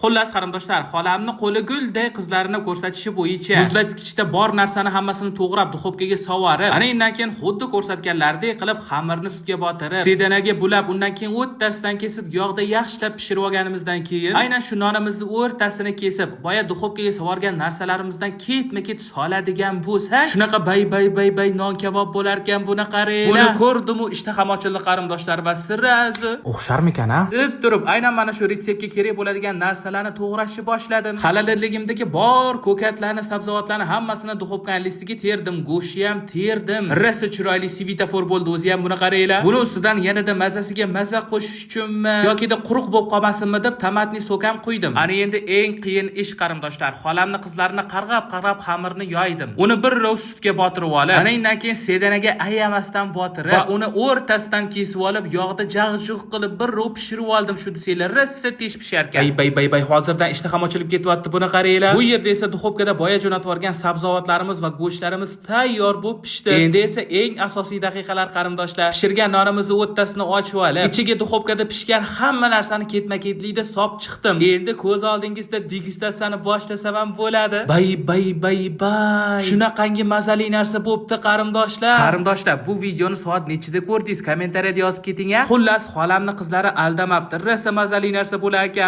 Xullas, qarindoshlar, xolamni qo'li gulday qizlarini ko'rsatishi bo'yicha muzlatgichda bor narsani hammasini to'g'rab, duxovkaga sovarib, ana undan keyin xuddi ko'rsatganlaridek qilib xamirni sutga botirib, sedanaga bulab, undan keyin o'rtasidan kesib, yog'da yaxshilab pishirib olganimizdan keyin aynan shu nonimizni o'rtasini kesib, boya duxovkaga sovargan narsalarimizdan ketma-ket soladigan bo'lsak, shunaqa bay bay bay bay non kabob bo'larkan. Buni qaranglar. Buni ko'rdim-u, ishtaham ochildi, qarindoshlar, va сразу O'xsharmikan, a? deb turib aynan mana shu retseptga kerak bo'ladigan narsalarni to'g'rashni boshladim. Холодильник imdagi bor ko'katlarni, sabzavotlarni hammasini duxovkani listiga terdim, go'shtni ham terdim. Rosa chiroyli svetofor bo'ldi o'zi ham, buni qaranglar. Buni ustidan yanada mazasiga maza qo'shish uchunmi yokida quruq bo'lib qolmasinmi deb томатный сок ham quydim. Ana endi eng qiyin ish, qarindoshlar. Xolamni qizlarini qarg'ab qarg'ab xamirni yoydim. Uni bir rov sutga botirib olib, ana undan keyin sedanaga ayamasdan botirib va uni o'rtasidan kesib olib, yog'da jag' qilib bir rov pishirib oldim. Shu desanglar, rosa tez pisharkan. Bay bay bay bay, hozirdan ishtaham ochilib ketyapti, buni qaranglar. Bu yerda esa duxovkada boya jo'natib yuborgan sabzavotlarimiz va go'shtlarimiz tayyor bo'lib pishdi. Endi esa eng asosiy daqiqalar, qarindoshlar. Pishirgan nonimizni o'rtasini ochib olib, ichiga duxovkada pishgan hamma narsani ketma-ketlikda solib chiqdim. Endi ko'z oldingizda degustatsiyani boshlasam ham bo'ladi. Bay bay bay bay. Shunaqangi mazali narsa bo'pti, qarindoshlar. Qarindoshlar, bu videoni soat nechida ko'rdingiz? Kommentariyada yozib keting a. Xullas, xolamni qizlari aldamabdi. Rosa mazali narsa bo'lar ekan.